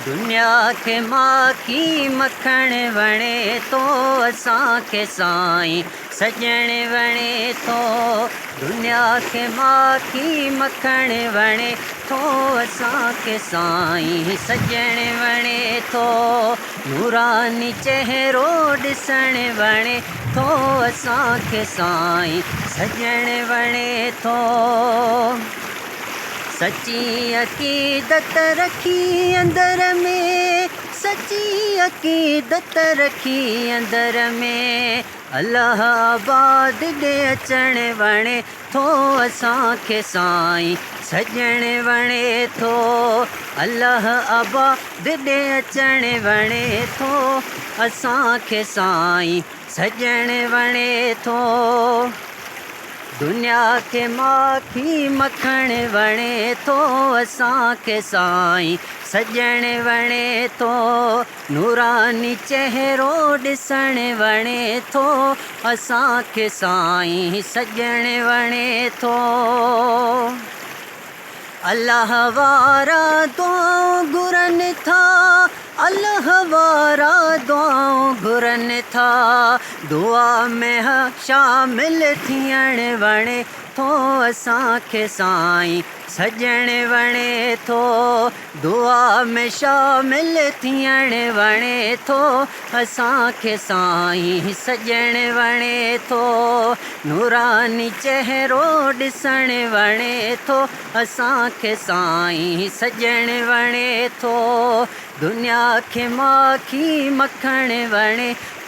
دنيا کي ماکي مکڻ وڻي ٿو، اسان کي سائين سڄڻ وڻي ٿو. دنيا کي ماکي مکڻ وڻي ٿو، اسان کي سائين سڄڻ وڻي ٿو. نوراني چهرو ڏسڻ وڻي ٿو، اسان کي سائين سڄڻ وڻي ٿو. سچي عقيدت رکي اندر ۾، سچي عقيدت رکي اندر ۾، الله آباد ڏي اچڻ وڻي ٿو، اسان کي سائين سڄڻ وڻي ٿو. الله آباد ڏي اچڻ وڻي ٿو، اسان کي سائين سڄڻ وڻي ٿو. دنيا کي ماکي مکڻ وڻي ٿو، اسان کي سائين سڄڻ وڻي ٿو. نوراني چهرو ڏسڻ وڻي ٿو، اسان کي سائين سڄڻ وڻي ٿو. الله وارا دعائون گهرن ٿا، الله وارا دعائون گهرن ٿا، دعا ۾ شامل ٿيڻ وڻي ٿو، اسان کي سائين سڄڻ وڻي ٿو. دعا ۾ شامل ٿيڻ وڻي ٿو، اسان کي سائين سڄڻ وڻي ٿو. نوراني چهرو ڏسڻ وڻي ٿو، اسان کي سائين سڄڻ وڻي ٿو. دنيا کي ماکي مکڻ وڻي ٿو.